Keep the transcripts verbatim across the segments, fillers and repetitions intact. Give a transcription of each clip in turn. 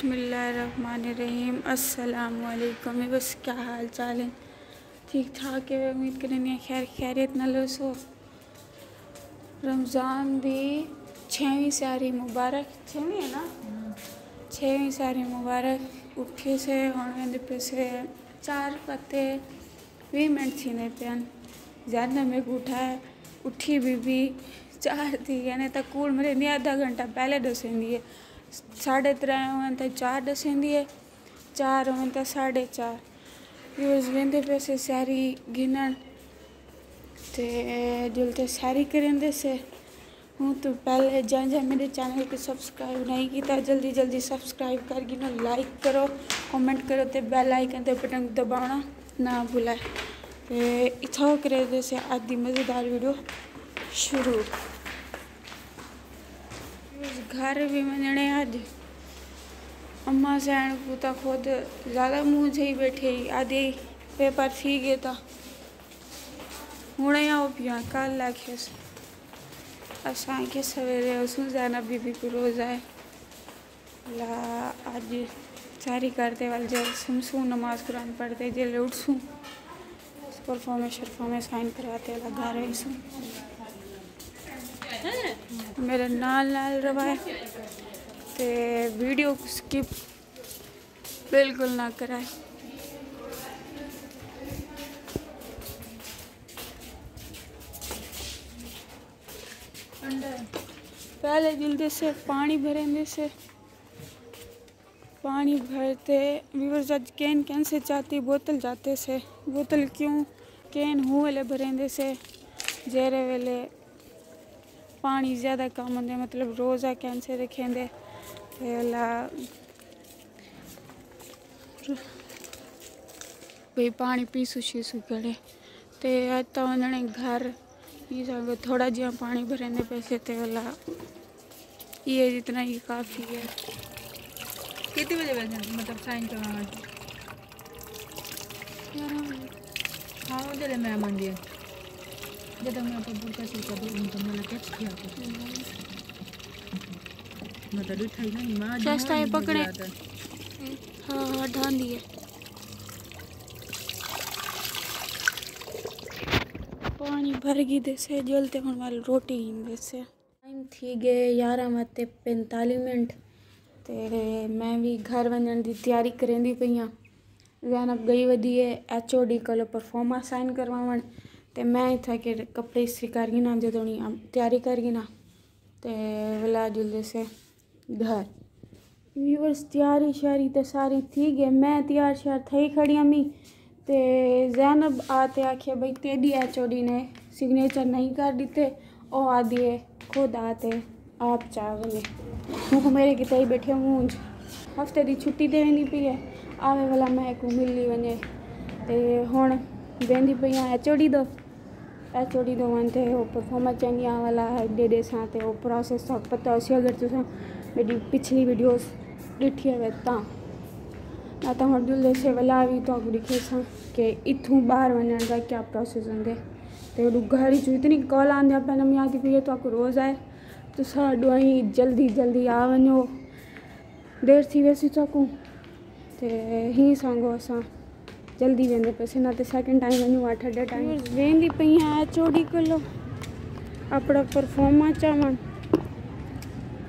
بسم اللہ الرحمن الرحیم۔ السلام علیکم۔ بس کیا حال چال ہے؟ ٹھیک ٹھاک ہے؟ امید کریں خیر خیریت نال ہوسو۔ رمضان دی چھیویں سحری مبارک۔ چھیویں ہے نا؟ چھیویں سحری مبارک۔ اٹھے سے، ہݨ ویندے پئے سے چار پتے ویہہ منٹ تھیندے پئے ہن۔ زینب میکوں اٹھائے، اٹھی بی بی، چار تھی ڳئے نے، تاں کول مرے نے ادھا گھنٹہ پہلے ݙسیندی ہے۔ ساڑھے ترے ہوئن تاں چار ݙسیندی ہے، چار ہوئن تاں ساڑھے چار۔ ویوز ویندے پئے سے سحری گھنݨ تے جل تے سحری کریندے سے۔ ہوں تو پہلے جائیں جائیں میرے چینل کو سبسکرائب نہیں کیتا، جلدی جلدی سبسکرائب کر گھنو، لائک کرو، کمنٹ کرو تے بیل آئیکن تے بٹن دبانا نہ بھولے۔ تے اتھاں کریندے سے اڄ دی مزیدار ویڈیو شروع۔ گھر بھی ونڄݨے اڄ۔ اماں سئیݨ کوں تاں خود زیادہ منہ جھئی ٻیٹھے ہئی، آہدے پیپر تھی ڳئے تاں ہݨے آؤ پیاں، کل آکھیس۔ اساں آکھیس سویرے اسوں زینب بی بی کوں روزہ ہے۔ لا اڄ سحری کر تے ول جے سمسوں، نماز قرآن پڑھ تے جیلے اٹھسوں، پرفارمنس شرفارمنس سائن کرا تے ول گھر ویسوں۔ میرے نال نال روائے تے ویڈیو کوں سکپ بالکل نہ کرائے۔ پہلے جلدے سے پاݨی بھریندے سے، پاݨی بھر تے ویورز اڄ کین کین سے چاتی بوتل چاتے سے، بوتل کیوں کین ہوں ویلے بھریندے سے، جیرے ویلے پاݨی زیادہ کم ہوندے، مطلب روزہ کین سے رکھیندے تے اللہ بھئی پاݨی پیسوں شیسوں کڑے۔ تے اڄ تاں ونڄݨے گھر، ایں سانگے تھوڑا جیہاں پاݨی بھریندے پئے سے تے ولا ایہ جتنا ہی کافی ہے۔ کتنے بجے ویسے مطلب سائن کروانا؟ گیارہ بجے۔ ہاں، اوں جیلے میں منڈی آں۔ جدوں میں اپݨا برقع سرقع دو گھنٹہ میں لگے تھیا۔ میں تاں ݙٹھا ہی نہیں، ماں جی شائستہ ہے پکڑے۔ ہاں، ہاں، ڈھاندی ہے۔ پاݨی بھر گھدے سے، جل تے ہݨ ول روٹی گھندے سے۔ ٹائم تھی ڳئے یارہاں وتے پنتالیہہ منٹ تے میں وی گھر ونڄݨ دی تیاری کریندی پئی ہاں۔ زینب ڳئی ودی ہے ایچ او ڈی کولو پرفارما سائن کرواوݨ تے میں اتھاں کے کپڑے استری کر گھناں، جدوں تیاری کر گھناں تے ولا جلدے سے گھر۔ ویورز، تیاری شیاری تے ساری تھی ڳئے، میں تیار شیار تھئی کھڑی ہمی تے زینب آ تے آکھیا، بھئی تیݙی ایچ او ڈی نے سگنیچر نہیں کر ݙتے، او آہدی ہے خود آ تے آپ چا ونڄے۔ ہوں میرے کیتے ہی ٻیٹھے مونجھ، ہفتے دی چھٹی تے ویندی پئی ہے، آوے ولا میں کوں ملی ونڄے۔ تے ہݨ ویندی پئی ہاں ایچ او ڈی دو۔ ایچ او ڈی دو ونڄ تے او پرفارما چینج آ ولا ہے، ݙیݙے ساں تے او پروسیس تہاکوں پتہ ہوسی اگر تساں میݙی پچھلی ویڈیوز ݙٹھی ہووے تاں۔ میں تاں ہݨ جلدے سے ولا وی تہاکوں ݙکھیساں کہ اتھوں ٻاہر ونڄݨ دا کیا پروسیس ہوندے۔ تے اݙو گھر وچوں اتنی کال آندیاں پئن، امی آہدی پئی ہے تہاکوں روزہ ہے، تساں ݙوہیں جلدی جلدی آ ونڄو، دیر تھی ویسی تہاکوں۔ تے ہی سانگو اساں جلدی ویندے پئے سے، نہ تے سیکنڈ ٹائم ونڄوں آ ٹھڈے ٹائم۔ ویندی پئی ہاں ایچ او ڈی کولو اپݨا پرفارما چاوݨ۔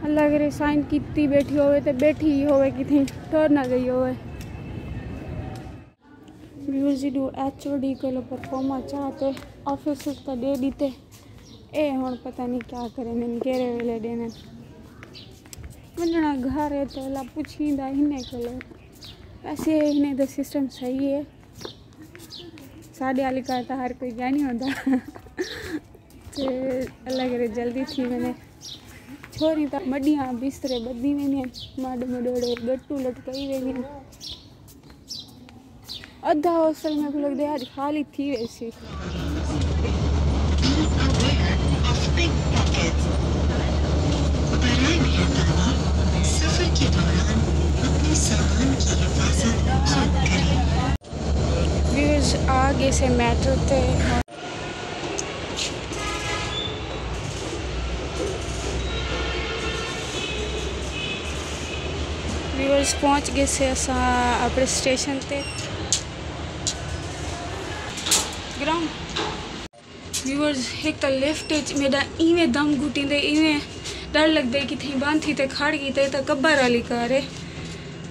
اللہ کرے سائن کیتی ٻیٹھی ہووے تے ٻیٹھی ہی ہووے، کتھیں ٹر نہ ڳئی ہووے۔ ویورز، ݙو ایچ او ڈی کولو پرفارما چا تے آفس وچ تاں ݙے ݙتے۔ اے ہݨ پتہ نہیں کیا کریندن، کیڑھے ویلے ݙیندن۔ ونڄݨا گھر ہے تے اللہ پچھیندا ہنے کولو۔ ویسے ہنے دا سسٹم صحیح ہے، ساݙے آلی کار تاں ہر کوئی ڳیا نہیں ہوندا۔ تے اللہ کرے جلدی تھی ونڄے۔ چھوری تاں مݙیاں بسترے ٻدھی ویندیاں، مݙ مݙوڑے ڳٹو لٹکائی ویندیاں۔ ادھا ہاسٹل میکوں لڳدے اڄ خالی تھی ویسی۔ Be aware of pickpockets. برائے مہربانی سفر کے دوران اپنے سامان کی حفاظت خود کریں۔ ویورز، آ ڳئے سے میٹرو تے۔ ویورز، پہنچ ڳئے سے اساں اپݨے اسٹیشن تے۔ گراؤنڈ۔ ویورز، ہک تاں لفٹ اچ میݙا ایویں دم گھٹیندے، ایویں ݙر لڳدے کتھیں بند تھی تے کھڑ ڳئی، تے تاں قبر والی کار ہے۔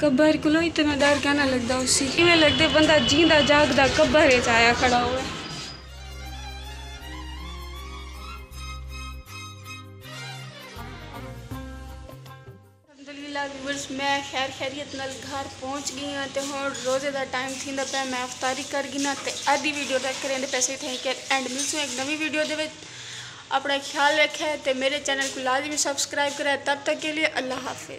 قبر کولوں اتنا ݙر کینا لڳدا ہوسی۔ ایویں لڳدے بندہ جیندا جاڳدا قبر اچ آیا کھڑا ہووے۔ الحمدللہ ویورز، میں خیر خیریت نال گھر پہنچ ڳئی ہاں تے ہݨ روزے دا ٹائم تھیندا پیا، میں افطاری کر گھناں تے ادھی ویڈیو تک کریندے پیسے تھینک یو اینڈ ملسوں ہک نویں ویڈیو دے وچ۔ اپݨا خیال رکھے تے میرے چینل کوں لازمی سبسکرائب کرے۔ تب تک کے لیے اللہ حافظ۔